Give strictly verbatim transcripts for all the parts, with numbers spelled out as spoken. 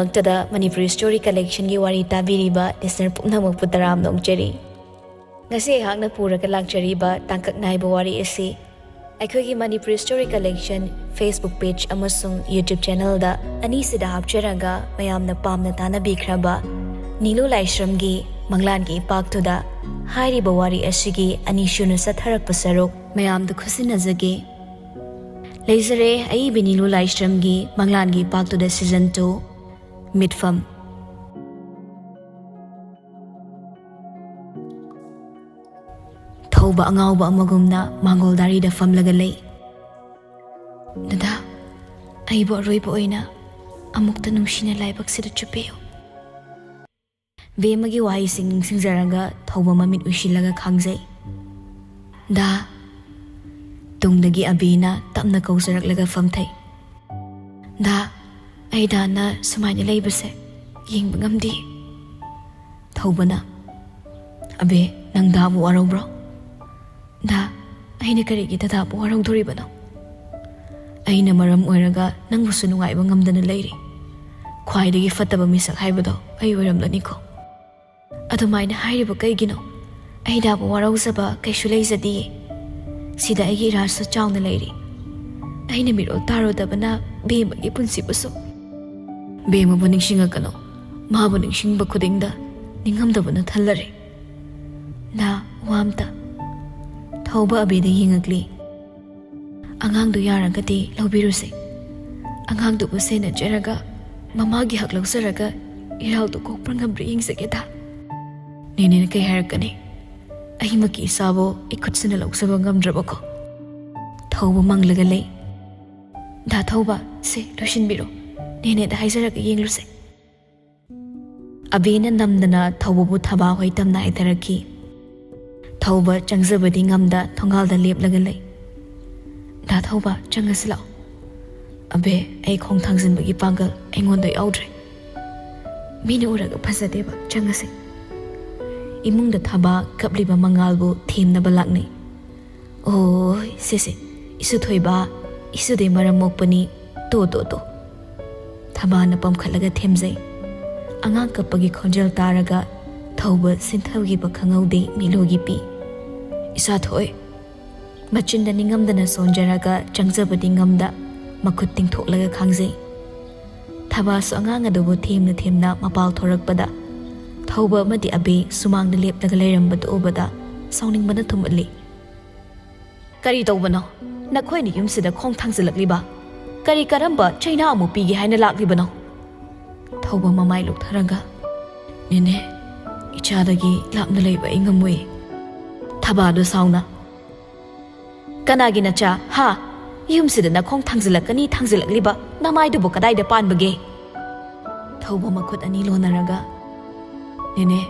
ꯃꯛꯇꯗ Manipuri Story Collectionꯒꯤ ꯋꯥꯔꯤ ꯇꯥꯕꯤꯔꯤꯕ listener ꯄꯨꯝꯅꯃꯛꯄꯨ ꯇꯔꯥꯝꯅ ꯑꯣꯛꯆꯔꯤ꯫ ꯉꯁꯤ ꯑꯩꯍꯥꯛꯅ ꯄꯨꯔꯒ ꯂꯥꯛꯆꯔꯤꯕ ꯇꯥꯡꯀꯛ ꯅꯥꯏꯕ ꯋꯥꯔꯤ ꯑꯁꯤ ꯑꯩꯈꯣꯏꯒꯤ Manipuri Story Collection Facebook page ꯑꯃꯁꯨꯡ YouTube channelꯗ ꯑꯅꯤꯁꯤꯗ ꯍꯥꯞꯆꯔꯒ ꯃꯌꯥꯝꯅ ꯄꯥꯝꯅ ꯇꯥꯅꯕꯤꯈ꯭ꯔꯕ ꯅꯤꯂꯨ ꯂꯥꯏꯁ꯭ꯔꯝꯒꯤ ꯃꯪꯂꯥꯟꯒꯤ ꯏꯄꯥꯛꯇꯨꯗ ꯍꯥꯏꯔꯤꯕ ꯋꯥꯔꯤ ꯑꯁꯤꯒꯤ ꯑꯅꯤꯁꯨꯅ ꯆꯠꯊꯔꯛꯄ ꯁꯔꯨꯛ ꯃꯌꯥꯝꯗ ꯈꯨꯠꯁꯤꯟꯅꯖꯒꯦ꯫ ꯂꯩꯖꯔꯦ ꯑꯏꯕꯤ ꯅꯤꯂꯨ ꯂꯥꯏꯁ꯭ꯔꯝꯒꯤ ꯃꯪꯂꯥꯟꯒꯤ ꯏꯄꯥꯛꯇꯨꯗ season two, ꯃꯤꯠꯐꯝ꯫ ꯊꯧꯕ ꯑꯉꯥꯎꯕ ꯑꯃꯒꯨꯝꯅ ꯃꯥꯡꯒꯣꯜ ꯗꯥꯔꯤꯗ ꯐꯝꯂꯒ ꯂꯩ꯫ "ꯗꯗꯥ, ꯑꯩꯕꯨ ꯑꯔꯣꯏꯕ ꯑꯣꯏꯅ ꯑꯃꯨꯛꯇ ꯅꯨꯡꯁꯤꯅ ꯂꯥꯏꯕꯛꯁꯤꯗ ꯆꯨꯞꯄꯤꯌꯨ꯫" ꯕꯦꯝꯃꯒꯤ ꯋꯥꯍꯩꯁꯤꯡ ꯅꯤꯡꯁꯤꯡꯖꯔꯒ ꯊꯧꯕ ꯃꯃꯤꯠ ꯎꯏꯁꯤꯜꯂꯒ ꯈꯥꯡꯖꯩ꯫ "ꯗꯥ꯫" ꯇꯨꯡꯗꯒꯤ ꯑꯕꯤꯅ ꯇꯞꯅ ꯀꯧꯖꯔꯛꯂꯒ ꯐꯝꯊꯩ꯫ "ꯗꯥ, ꯑꯩ ꯗꯥꯅ ꯁꯨꯃꯥꯏꯅ ꯂꯩꯕꯁꯦ ꯌꯦꯡꯕ ꯉꯝꯗꯦ꯫" ꯊꯧꯕꯅ, "ꯑꯕꯦ, ꯅꯪ ꯗꯥꯕꯨ ꯋꯥꯔꯧꯕ꯭ꯔꯣ?" "ꯗꯥ, ꯑꯩꯅ ꯀꯔꯤꯒꯤ ꯗꯗꯥꯕꯨ ꯋꯥꯔꯧꯗꯣꯔꯤꯕꯅꯣ? ꯑꯩꯅ ꯃꯔꯝ ꯑꯣꯏꯔꯒ ꯅꯪꯕꯨꯁꯨ ꯅꯨꯡꯉꯥꯏꯕ ꯉꯝꯗꯅ ꯂꯩꯔꯤ꯫ ꯈ꯭ꯋꯥꯏꯗꯒꯤ ꯐꯠꯇꯕ ꯃꯤꯁꯛ ꯍꯥꯏꯕꯗꯣ ꯑꯩ ꯑꯣꯏꯔꯝꯂꯅꯤꯀꯣ꯫ ꯑꯗꯨꯃꯥꯏꯅ ꯍꯥꯏꯔꯤꯕ ꯀꯩꯒꯤꯅꯣ? ꯑꯩ ꯗꯥꯕꯨ ꯋꯥꯔꯧꯖꯕ ꯀꯩꯁꯨ ꯂꯩꯖꯗꯤꯌꯦ꯫ ꯁꯤꯗ ꯑꯩꯒꯤ ꯏꯔꯥꯜꯁꯨ ꯆꯥꯎꯅ ꯂꯩꯔꯤ꯫ ꯑꯩꯅ ꯃꯤꯔꯣꯜ ꯇꯥꯔꯨꯗꯕꯅ ꯕꯦꯝꯃꯒꯤ ꯄꯨꯟꯁꯤꯕꯨꯁꯨ꯫" "ꯕꯦꯝꯃꯕꯨ ꯅꯤꯡꯁꯤꯡꯉꯛꯀꯅꯨ꯫ ꯃꯥꯕꯨ ꯅꯤꯡꯁꯤꯡꯕ ꯈꯨꯗꯤꯡꯗ ꯅꯤꯡꯉꯝꯗꯕꯅ ꯊꯜꯂꯔꯦ꯫ ꯗꯥ, ꯋꯥ ꯑꯝꯇ꯫" ꯊꯧꯕ ꯑꯕꯤꯗ ꯌꯦꯡꯉꯛꯂꯤ꯫ "ꯑꯉꯥꯡꯗꯨ ꯌꯥꯔꯒꯗꯤ ꯂꯧꯕꯤꯔꯨꯁꯦ꯫ ꯑꯉꯥꯡꯗꯨꯕꯨ ꯁꯦꯟꯅꯖꯔꯒ ꯃꯃꯥꯒꯤ ꯍꯛ ꯂꯧꯖꯔꯒ ꯏꯔꯥꯜꯗꯨ ꯀꯣꯛꯄ꯭ꯔꯥ ꯉꯝꯕ꯭ꯔꯥ ꯌꯦꯡꯖꯒꯦꯗ꯫" "ꯅꯦꯅꯦꯅ ꯀꯩ ꯍꯥꯏꯔꯛꯀꯅꯤ? ꯑꯩꯃꯛꯀꯤ ꯏꯆꯥꯕꯨ ꯏꯈꯨꯠꯁꯤꯅ ꯂꯧꯖꯕ ꯉꯝꯗ꯭ꯔꯕꯀꯣ꯫" ꯊꯧꯕ ꯃꯪꯂꯒ ꯂꯩ꯫ "ꯗꯥ ꯊꯧꯕ, ꯁꯦ ꯂꯣꯏꯁꯤꯟꯕꯤꯔꯣ꯫ ꯅꯦꯅꯦꯗ ꯍꯥꯏꯖꯔꯒ ꯌꯦꯡꯂꯨꯁꯦ꯫" ꯑꯕꯤꯅ ꯅꯝꯗꯅ ꯊꯧꯕꯕꯨ ꯊꯕꯥ ꯍꯣꯏ ꯇꯝꯅ ꯍꯥꯏꯊꯔꯛꯈꯤ꯫ ꯊꯧꯕ ꯆꯪꯖꯕꯗꯤ ꯉꯝꯗ ꯊꯣꯡꯒꯥꯜꯗ ꯂꯦꯞꯂꯒ ꯂꯩ꯫ "ꯗꯥ ꯊꯧꯕ, ꯆꯪꯉꯁꯤ ꯂꯥꯛꯑꯣ꯫" "ꯑꯕꯦ, ꯑꯩ ꯈꯣꯡ ꯊꯥꯡꯖꯤꯟꯕꯒꯤ ꯄꯥꯡꯒꯜ ꯑꯩꯉꯣꯟꯗ ꯌꯥꯎꯗ꯭ꯔꯦ꯫ ꯃꯤꯅ ꯎꯔꯒ ꯐꯖꯗꯦꯕ, ꯆꯪꯉꯁꯤ꯫" ꯏꯃꯨꯡꯗ ꯊꯕꯥ ꯀꯞꯂꯤꯕ ꯃꯉꯥꯜꯕꯨ ꯊꯦꯝꯅꯕ ꯂꯥꯛꯅꯩ꯫ "ꯑꯣ, ꯁꯦ ꯁꯦ, ꯏꯁꯨ ꯊꯣꯏꯕ, ꯏꯁꯨꯗꯤ ꯃꯔꯝ ꯃꯣꯛꯄꯅꯤ, ꯇꯣ ꯇꯣ ꯇꯣ꯫" ꯊꯕꯥꯅ ꯄꯝꯈꯠꯂꯒ ꯊꯦꯝꯖꯩ꯫ ꯑꯉꯥꯡ ꯀꯞꯄꯒꯤ ꯈꯣꯟꯖꯦꯜ ꯇꯥꯔꯒ ꯊꯧꯕ ꯁꯤꯟꯊꯈꯤꯕ ꯈꯪꯍꯧꯗꯦ ꯃꯤꯠꯂꯨꯒꯤ ꯄꯤ꯫ "ꯏꯆꯥ ꯊꯣꯛꯑꯦ꯫" ꯃꯆꯤꯟꯗ ꯅꯤꯡꯉꯝꯗꯅ ꯁꯣꯟꯖꯔꯒ ꯆꯪꯖꯕꯗꯤ ꯉꯝꯗ ꯃꯈꯨꯠ ꯇꯤꯡꯊꯣꯛꯂꯒ ꯈꯥꯡꯖꯩ꯫ ꯊꯕꯥꯁꯨ ꯑꯉꯥꯡ ꯑꯗꯨꯕꯨ ꯊꯦꯝꯅ ꯊꯦꯝꯅ ꯃꯄꯥꯜ ꯊꯣꯔꯛꯄꯗ ꯊꯧꯕ ꯑꯃꯗꯤ ꯑꯕꯦ ꯁꯨꯃꯥꯡꯗ ꯂꯦꯞꯂꯒ ꯂꯩꯔꯝꯕꯗꯨ ꯎꯕꯗ ꯁꯥꯎꯅꯤꯡꯕꯅ ꯊꯨꯝꯍꯠꯂꯤ꯫ "ꯀꯔꯤ ꯇꯧꯕꯅꯣ? ꯅꯈꯣꯏꯅ ꯌꯨꯝꯁꯤꯗ ꯈꯣꯡ ꯊꯥꯡꯖꯤꯜꯂꯛꯂꯤꯕ? ꯀꯔꯤ ꯀꯔꯝꯕ ꯆꯩꯅꯥ ꯑꯃꯨꯛ ꯄꯤꯒꯦ ꯍꯥꯏꯅ ꯂꯥꯛꯂꯤꯕꯅꯣ?" ꯊꯧꯕ ꯃꯃꯥꯏ ꯂꯨꯞꯊꯔꯒ, "ꯅꯦꯅꯦ, ꯏꯆꯥꯗꯒꯤ ꯂꯥꯞꯅ ꯂꯩꯕ ꯑꯩ ꯉꯝꯃꯣꯏ꯫" ꯊꯕꯥꯗꯨ ꯁꯥꯎꯅ, "ꯀꯅꯥꯒꯤ ꯅꯆꯥ, ꯍꯥ? ꯌꯨꯝꯁꯤꯗ ꯅꯈꯣꯡ ꯊꯥꯡꯖꯤꯜꯂꯛꯀꯅꯤ ꯊꯥꯡꯖꯤꯜꯂꯛꯂꯤꯕ ꯅꯃꯥꯏꯗꯨꯕꯨ ꯀꯗꯥꯏꯗ ꯄꯥꯟꯕꯒꯦ?" ꯊꯧꯕ ꯃꯈꯨꯠ ꯑꯅꯤ ꯂꯣꯟꯅꯔꯒ, "ꯅꯦꯅꯦ,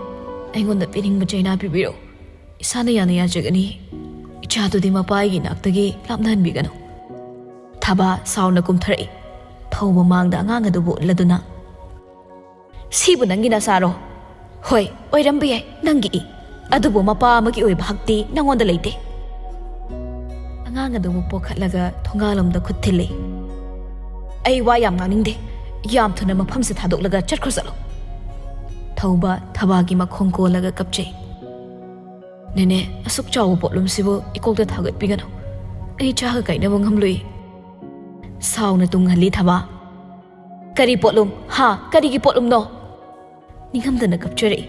ꯑꯩꯉꯣꯟꯗ ꯄꯤꯅꯤꯡꯕ ꯆꯩꯅꯥ ꯄꯤꯕꯤꯔꯣ꯫ ꯏꯁꯥꯅ ꯌꯥꯅ ꯌꯥꯖꯒꯅꯤ꯫ ꯏꯆꯥꯗꯨꯗꯤ ꯃꯄꯥꯒꯤ ꯅꯥꯛꯇꯒꯤ ꯂꯥꯞꯅꯍꯟꯕꯤꯒꯅꯨ꯫" ꯊꯕꯥ ꯁꯥꯎꯅ ꯀꯨꯝꯊꯔꯛꯏ꯫ ꯊꯧꯕ ꯃꯥꯡꯗ ꯑꯉꯥꯡ ꯑꯗꯨꯕꯨ ꯎꯠꯂꯗꯨꯅ, "ꯁꯤꯕꯨ ꯅꯪꯒꯤ ꯅꯆꯥꯔꯣ? ꯍꯣꯏ, ꯑꯣꯏꯔꯝꯕ ꯌꯥꯏ, ꯅꯪꯒꯤ ꯏ꯫ ꯑꯗꯨꯕꯨ ꯃꯄꯥ ꯑꯃꯒꯤ ꯑꯣꯏꯕ ꯍꯛꯇꯤ ꯅꯪꯉꯣꯟꯗ ꯂꯩꯇꯦ꯫" ꯑꯉꯥꯡ ꯑꯗꯨꯕꯨ ꯄꯣꯈꯠꯂꯒ ꯊꯣꯡꯒꯥꯜꯂꯣꯝꯗ ꯈꯨꯠ ꯊꯤꯜꯂꯤ꯫ "ꯑꯩ ꯋꯥ ꯌꯥꯝ ꯉꯥꯡꯅꯤꯡꯗꯦ꯫ ꯌꯥꯝ ꯊꯨꯅ ꯃꯐꯝꯁꯦ ꯊꯥꯗꯣꯛꯂꯒ ꯆꯠꯈ꯭ꯔꯣ ꯆꯠꯂꯣ꯫" ꯊꯧꯕ ꯊꯕꯥꯒꯤ ꯃꯈꯣꯡ ꯀꯣꯜꯂꯒ ꯀꯞꯆꯩ꯫ "ꯅꯦꯅꯦ, ꯑꯁꯨꯛ ꯆꯥꯎꯕ ꯄꯣꯠꯂꯨꯝꯁꯤꯕꯨ ꯏꯀꯣꯛꯇ ꯊꯥꯡꯒꯠꯄꯤꯒꯅꯨ꯫ ꯑꯩ ꯆꯥꯒ ꯀꯥꯏꯅꯕ ꯉꯝꯂꯣꯏ꯫" ꯁꯥꯎꯅ ꯇꯨꯡꯍꯜꯂꯤ ꯊꯕꯥ꯫ "ꯀꯔꯤ ꯄꯣꯠꯂꯨꯝ? ꯍꯥ? ꯀꯔꯤꯒꯤ ꯄꯣꯠꯂꯨꯝꯅꯣ?" ꯅꯤꯡꯉꯝꯗꯅ ꯀꯞꯆꯔꯛꯏ꯫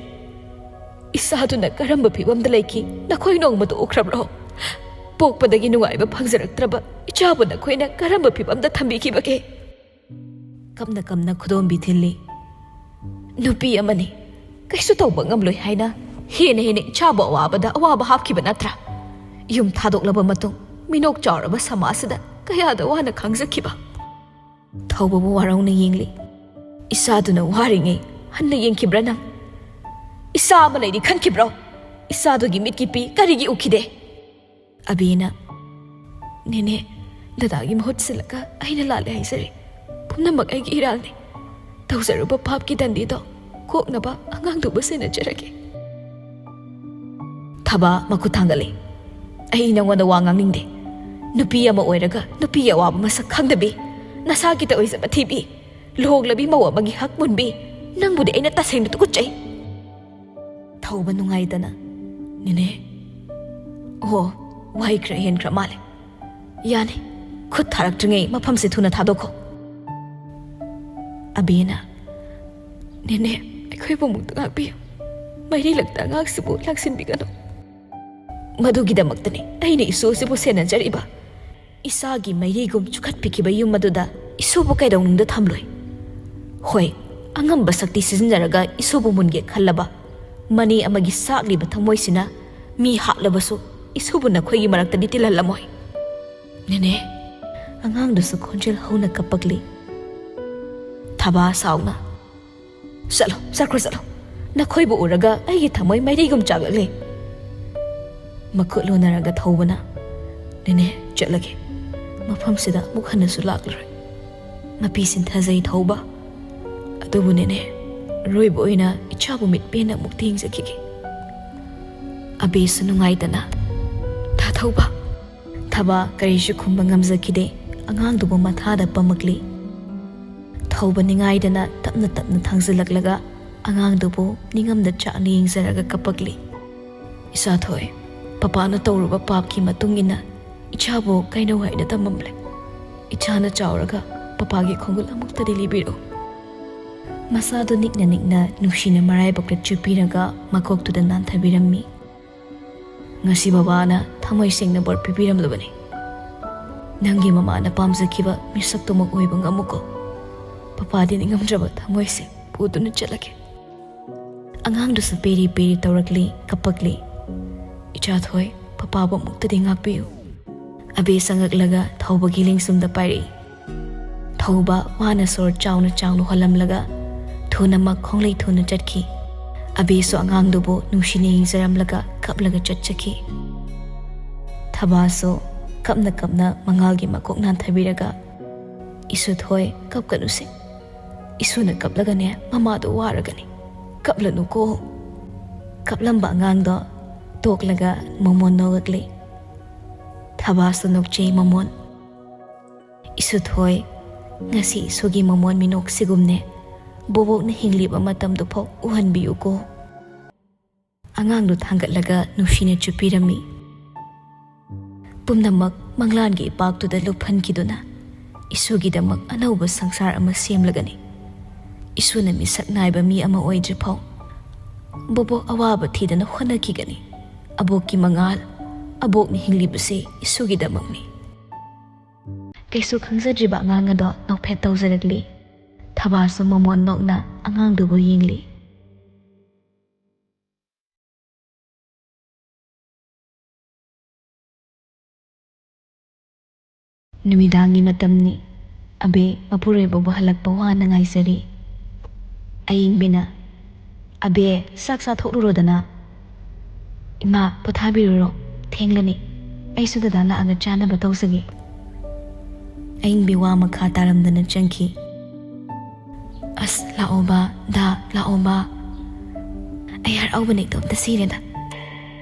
"ꯏꯆꯥꯗꯨꯅ ꯀꯔꯝꯕ ꯐꯤꯕꯝꯗ ꯂꯩꯈꯤ, ꯅꯈꯣꯏ ꯅꯣꯡꯃꯇ ꯎꯈ꯭ꯔꯕ꯭ꯔꯣ? ꯄꯣꯛꯄꯗꯒꯤ ꯅꯨꯡꯉꯥꯏꯕ ꯐꯪꯖꯔꯛꯇ꯭ꯔꯕ ꯏꯆꯥꯕꯨ ꯅꯈꯣꯏꯅ ꯀꯔꯝꯕ ꯐꯤꯕꯝꯗ ꯊꯝꯕꯤꯈꯤꯕꯒꯦ?" ꯀꯞꯅ ꯀꯞꯅ ꯈꯨꯗꯣꯝꯕꯤ ꯊꯤꯜꯂꯤ꯫ "ꯅꯨꯄꯤ ꯑꯃꯅꯤ, ꯀꯩꯁꯨ ꯇꯧꯕ ꯉꯝꯂꯣꯏ ꯍꯥꯏꯅ ꯍꯦꯟꯅ ꯍꯦꯟꯅ ꯏꯆꯥꯕꯨ ꯑꯋꯥꯕꯗ ꯑꯋꯥꯕ ꯍꯥꯞꯈꯤꯕ ꯅꯠꯇ꯭ꯔꯥ? ꯌꯨꯝ ꯊꯥꯗꯣꯛꯂꯕ ꯃꯇꯨꯡ ꯃꯤꯅꯣꯛ ꯆꯥꯎꯔꯕ ꯁꯃꯥꯖꯁꯤꯗ ꯀꯌꯥꯗ ꯋꯥꯅ ꯈꯥꯡꯖꯈꯤꯕ?" ꯊꯧꯕꯕꯨ ꯋꯥꯔꯧꯅ ꯌꯦꯡꯂꯤ꯫ "ꯏꯆꯥꯗꯨꯅ ꯋꯥꯔꯤꯉꯩ ꯍꯟꯅ ꯌꯦꯡꯈꯤꯕ꯭ꯔꯥ ꯅꯪ? ꯏꯆꯥ ꯑꯃ ꯂꯩꯔꯤ ꯈꯟꯈꯤꯕ꯭ꯔꯣ? ꯏꯆꯥꯗꯨꯒꯤ ꯃꯤꯠꯀꯤ ꯄꯤ ꯀꯔꯤꯒꯤ ꯎꯈꯤꯗꯦ?" ꯑꯕꯤꯅ, "ꯅꯦꯅꯦ, ꯗꯗꯥꯒꯤ ꯃꯍꯨꯠ ꯁꯤꯜꯂꯒ ꯑꯩꯅ ꯂꯥꯜꯂꯦ ꯍꯥꯏꯖꯔꯦ꯫ ꯄꯨꯝꯅꯃꯛ ꯑꯩꯒꯤ ꯏꯔꯥꯜꯅꯤ꯫ ꯇꯧꯖꯔꯨꯕ ꯄꯥꯞꯀꯤ ꯗꯟꯗꯤꯗꯣ ꯀꯣꯛꯅꯕ ꯑꯉꯥꯡꯗꯨꯕꯨ ꯁꯦꯟꯅꯖꯔꯒꯦ꯫" ꯊꯕꯥ ꯃꯈꯨꯠ ꯊꯥꯡꯒꯠꯂꯤ꯫ "ꯑꯩ ꯅꯉꯣꯟꯗ ꯋꯥ ꯉꯥꯡꯅꯤꯡꯗꯦ꯫ ꯅꯨꯄꯤ ꯑꯃ ꯑꯣꯏꯔꯒ ꯅꯨꯄꯤꯒꯤ ꯑꯋꯥꯕ ꯃꯁꯛ ꯈꯪꯗꯕꯤ, ꯅꯁꯥꯒꯤꯇ ꯑꯣꯏꯖꯕ ꯊꯤꯕꯤ, ꯂꯨꯍꯣꯡꯂꯕꯤ ꯃꯧ ꯑꯃꯒꯤ ꯍꯛ ꯃꯨꯟꯕꯤ ꯅꯪꯕꯨꯗꯤ ꯑꯩꯅ ꯇꯁꯦꯡꯅ ꯇꯨꯀꯠꯆꯩ꯫ ꯊꯧꯕ ꯅꯨꯡꯉꯥꯏꯇꯅ, "ꯅꯦꯅꯦ, ꯑꯣ, ꯋꯥꯍꯩ ꯈꯔ ꯍꯦꯟꯈ꯭ꯔ ꯃꯥꯜꯂꯦ꯫ ꯌꯥꯅꯤ, ꯈꯨꯠ ꯊꯥꯔꯛꯇ꯭ꯔꯤꯉꯩ ꯃꯐꯝꯁꯦ ꯊꯨꯅ ꯊꯥꯗꯣꯛꯈꯣ꯫" ꯑꯕꯦꯅ, "ꯅꯦꯅꯦ, ꯑꯩꯈꯣꯏꯕꯨ ꯑꯃꯨꯛꯇ ꯉꯥꯛꯄꯤꯌꯨ꯫ ꯃꯩꯔꯩꯂꯛꯇ ꯑꯉꯥꯡꯁꯤꯕꯨ ꯂꯥꯛꯁꯤꯟꯕꯤꯒꯅꯨ꯫ ꯃꯗꯨꯒꯤꯗꯃꯛꯇꯅꯤ ꯑꯩꯅ ꯏꯁꯨ ꯑꯁꯤꯕꯨ ꯁꯦꯟꯅꯖꯔꯤꯕ꯫ ꯏꯁꯥꯒꯤ ꯃꯩꯔꯩꯒꯨꯝ ꯆꯨꯈꯠꯄꯤꯈꯤꯕ ꯌꯨꯝ ꯑꯗꯨꯗ ꯏꯁꯨꯕꯨ ꯀꯩꯗꯧꯅꯨꯡꯗ ꯊꯝꯂꯣꯏ꯫ ꯍꯣꯏ, ꯑꯉꯝꯕ ꯁꯛꯇꯤ ꯁꯤꯖꯤꯟꯅꯔꯒ ꯏꯁꯨꯕꯨ ꯃꯨꯟꯒꯦ ꯈꯜꯂꯕ ꯃꯅꯦ ꯑꯃꯒꯤ ꯁꯥꯛꯂꯤꯕ ꯊꯃꯣꯏꯁꯤꯅ ꯃꯤ ꯍꯥꯠꯂꯕꯁꯨ ꯏꯁꯨꯕꯨ ꯅꯈꯣꯏꯒꯤ ꯃꯔꯛꯇꯗꯤ ꯇꯤꯜꯍꯜꯂꯝꯃꯣꯏ꯫" "ꯅꯦꯅꯦ꯫" ꯑꯉꯥꯡꯗꯨꯁꯨ ꯈꯣꯟꯖꯦꯜ ꯍꯧꯅ ꯀꯞꯄꯛꯂꯤ꯫ ꯊꯕꯥ ꯁꯥꯎꯅ, "ꯆꯠꯂꯣ, ꯆꯠꯈ꯭ꯔꯣ, ꯆꯠꯂꯣ꯫ ꯅꯈꯣꯏꯕꯨ ꯎꯔꯒ ꯑꯩꯒꯤ ꯊꯃꯣꯏ ꯃꯩꯔꯩꯒꯨꯝ ꯆꯥꯛꯂꯛꯂꯦ꯫" ꯃꯈꯨꯠ ꯂꯣꯟꯅꯔꯒ ꯊꯧꯕꯅ, "ꯅꯦꯅꯦ, ꯆꯠꯂꯒꯦ꯫ ꯃꯐꯝꯁꯤꯗ ꯑꯃꯨꯛ ꯍꯟꯅꯁꯨ ꯂꯥꯛꯂꯔꯣꯏ꯫" ꯃꯄꯤ ꯁꯤꯟꯊꯖꯩ ꯊꯧꯕ꯫ "ꯑꯗꯨꯕꯨ ꯅꯦꯅꯦ, ꯑꯔꯣꯏꯕ ꯑꯣꯏꯅ ꯏꯆꯥꯕꯨ ꯃꯤꯠ ꯄꯦꯟꯅ ꯑꯃꯨꯛꯇ ꯌꯦꯡꯖꯈꯤꯒꯦ꯫" ꯑꯕꯦꯁꯨ ꯅꯨꯡꯉꯥꯏꯇꯅ, "ꯊꯥ ꯊꯧꯕ꯫" ꯊꯕꯥ ꯀꯔꯤꯁꯨ ꯈꯨꯝꯕ ꯉꯝꯖꯈꯤꯗꯦ꯫ ꯑꯉꯥꯡꯗꯨꯕꯨ ꯃꯊꯥꯗ ꯄꯝꯃꯛꯂꯤ꯫ ꯊꯧꯕ ꯅꯤꯡꯉꯥꯏꯗꯅ ꯇꯞꯅ ꯇꯞꯅ ꯊꯥꯡꯖꯤꯜꯂꯛꯂꯒ ꯑꯉꯥꯡꯗꯨꯕꯨ ꯅꯤꯡꯉꯝꯗ ꯆꯥꯛꯅ ꯌꯦꯡꯖꯔꯒ ꯀꯞꯄꯛꯂꯤ꯫ "ꯏꯆꯥ ꯊꯣꯏ, ꯄꯄꯥꯅ ꯇꯧꯔꯨꯕ ꯄꯥꯞꯀꯤ ꯃꯇꯨꯡ ꯏꯟꯅ ꯏꯆꯥꯕꯨ ꯀꯩꯅꯧ ꯍꯥꯏꯅ ꯊꯝꯃꯝꯂꯦ꯫ ꯏꯆꯥꯅ ꯆꯥꯎꯔꯒ ꯄꯄꯥꯒꯤ ꯈꯣꯡꯒꯨꯜ ꯑꯃꯨꯛꯇꯗꯤ ꯂꯤꯕꯤꯔꯛꯎ꯫" ꯃꯆꯥꯗꯨ ꯅꯤꯛꯅ ꯅꯤꯛꯅ ꯅꯨꯡꯁꯤꯅ ꯃꯔꯥꯏꯕꯛꯇ ꯆꯨꯞꯄꯤꯔꯒ ꯃꯀꯣꯛꯇꯨꯗ ꯅꯥꯟꯊꯕꯤꯔꯝꯃꯤ꯫ "ꯉꯁꯤ ꯕꯕꯥꯅ ꯊꯃꯣꯏ ꯁꯦꯡꯅ ꯕꯣꯔ ꯄꯤꯕꯤꯔꯝꯂꯕꯅꯤ꯫ ꯅꯪꯒꯤ ꯃꯃꯥꯅ ꯄꯥꯝꯖꯈꯤꯕ ꯃꯤꯁꯛꯇꯨꯃꯛ ꯑꯣꯏꯕ ꯉꯝꯃꯨꯀꯣ꯫ ꯄꯄꯥꯗꯤ ꯅꯤꯡꯉꯝꯗ꯭ꯔꯕ ꯊꯃꯣꯏꯁꯦ ꯄꯨꯗꯨꯅ ꯆꯠꯂꯒꯦ꯫" ꯑꯉꯥꯡꯗꯨꯁꯨ ꯄꯦꯔꯤ ꯄꯦꯔꯤ ꯇꯧꯔꯛꯂꯤ, ꯀꯞꯄꯛꯂꯤ꯫ "ꯏꯆꯥ ꯊꯣꯏ, ꯄꯄꯥꯕꯨ ꯑꯃꯨꯛꯇꯗꯤ ꯉꯥꯛꯄꯤꯌꯨ꯫" ꯑꯕꯦ ꯆꯪꯉꯛꯂꯒ ꯊꯧꯕꯒꯤ ꯂꯦꯡꯁꯨꯝꯗ ꯄꯥꯏꯔꯛꯏ꯫ ꯊꯧꯕ ꯋꯥꯅ ꯁꯣꯔ ꯆꯥꯎꯅ ꯆꯥꯎꯅ ꯍꯣꯜꯂꯝꯂꯒ ꯊꯨꯅꯃꯛ ꯈꯣꯡꯂꯩ ꯊꯨꯅ ꯆꯠꯈꯤ꯫ ꯑꯕꯦꯁꯨ ꯑꯉꯥꯡꯗꯨꯕꯨ ꯅꯨꯡꯁꯤꯅ ꯌꯦꯡꯖꯔꯝꯂꯒ ꯀꯞꯂꯒ ꯆꯠꯆꯈꯤ꯫ ꯊꯕꯥꯁꯨ ꯀꯞꯅ ꯀꯞꯅ ꯃꯉꯥꯜꯒꯤ ꯃꯀꯣꯛ ꯅꯥꯟꯊꯕꯤꯔꯒ, "ꯏꯁꯨ ꯊꯣꯏ, ꯀꯞꯀꯅꯨꯁꯦ꯫ ꯏꯁꯨꯅ ꯀꯞꯂꯒꯅꯦ ꯃꯃꯥꯗꯣ ꯋꯥꯔꯒꯅꯤ꯫ ꯀꯞꯂꯅꯨꯀꯣ꯫" ꯀꯞꯂꯝꯕ ꯑꯉꯥꯡꯗꯣ ꯇꯣꯛꯂꯒ ꯃꯃꯣꯟ ꯅꯣꯛꯂꯛꯂꯤ꯫ ꯊꯕꯥꯁꯨ ꯅꯣꯛꯆꯩ ꯃꯃꯣꯟ꯫ "ꯏꯁꯨꯊꯣꯏ, "ꯉꯁꯤ ꯏꯁꯨꯒꯤ ꯃꯃꯣꯟ ꯃꯤꯅꯣꯛꯁꯤꯒꯨꯝꯅꯦ, ꯕꯣꯕꯣꯛꯅ ꯍꯤꯡꯂꯤꯕ ꯃꯇꯝꯗꯨꯐꯥꯎ ꯎꯍꯟꯕꯤꯌꯨꯀꯣ꯫" ꯑꯉꯥꯡꯗꯨ ꯊꯥꯡꯒꯠꯂꯒ ꯅꯨꯡꯁꯤꯅ ꯆꯨꯞꯄꯤꯔꯝꯃꯤ꯫ ꯄꯨꯝꯅꯃꯛ ꯃꯪꯂꯥꯟꯒꯤ ꯏꯄꯥꯛꯇꯨꯗ ꯂꯨꯞꯍꯟꯈꯤꯗꯨꯅ ꯏꯁꯨꯒꯤꯗꯃꯛ ꯑꯅꯧꯕ ꯁꯪꯁꯥꯔ ꯑꯃ ꯁꯦꯝꯂꯒꯅꯤ꯫ ꯏꯁꯨꯅ ꯃꯤꯁꯛ ꯅꯥꯏꯕ ꯃꯤ ꯑꯃ ꯑꯣꯏꯗ꯭ꯔꯤꯐꯥꯎ ꯕꯣꯕꯣꯛ ꯑꯋꯥꯕ ꯊꯤꯗꯅ ꯍꯣꯠꯅꯈꯤꯒꯅꯤ꯫ ꯑꯕꯣꯛꯀꯤ ꯃꯉꯥꯜ, ꯑꯕꯣꯛꯅ ꯍꯤꯡꯂꯤꯕꯁꯦ ꯏꯁꯨꯒꯤꯗꯃꯛꯅꯤ꯫ ꯀꯩꯁꯨ ꯈꯪꯖꯗ꯭ꯔꯤꯕ ꯑꯉꯥꯡ ꯑꯗꯣ ꯅꯣꯛꯐꯦꯠ ꯇꯧꯖꯔꯛꯂꯤ꯫ ꯊꯕꯥꯁꯨ ꯃꯃꯣꯟ ꯅꯣꯛꯅ ꯑꯉꯥꯡꯗꯨꯕꯨ ꯌꯦꯡꯂꯤ꯫ ꯅꯨꯃꯤꯗꯥꯡꯒꯤ ꯃꯇꯝꯅꯤ꯫ ꯑꯕꯦ ꯃꯄꯨꯔꯣꯏꯕꯕꯨ ꯍꯜꯂꯛꯄ ꯋꯥꯅ ꯉꯥꯏꯖꯔꯤ꯫ ꯑꯌꯤꯡꯕꯤꯅ, "ꯑꯕꯦ, ꯆꯥꯛ ꯆꯥꯊꯣꯛꯂꯨꯔꯣꯗꯅ꯫" "ꯏꯃꯥ, ꯄꯣꯊꯥꯕꯤꯔꯨꯔꯣ, ꯊꯦꯡꯂꯅꯤ꯫ ꯑꯩꯁꯨ ꯗꯗꯥ ꯂꯥꯛꯑꯒ ꯆꯥꯅꯕ ꯇꯧꯖꯒꯦ꯫" ꯑꯌꯤꯡꯕꯤ ꯋꯥ ꯃꯈꯥ ꯇꯥꯔꯝꯗꯅ ꯆꯪꯈꯤ꯫ "ꯑꯁ, ꯂꯥꯛꯑꯣꯕ, ꯗꯥ, ꯂꯥꯛꯑꯣꯕ꯫ ꯑꯩ ꯍꯔꯥꯎꯕꯅ ꯏꯇꯣꯝꯇ ꯁꯤꯔꯦꯗ꯫"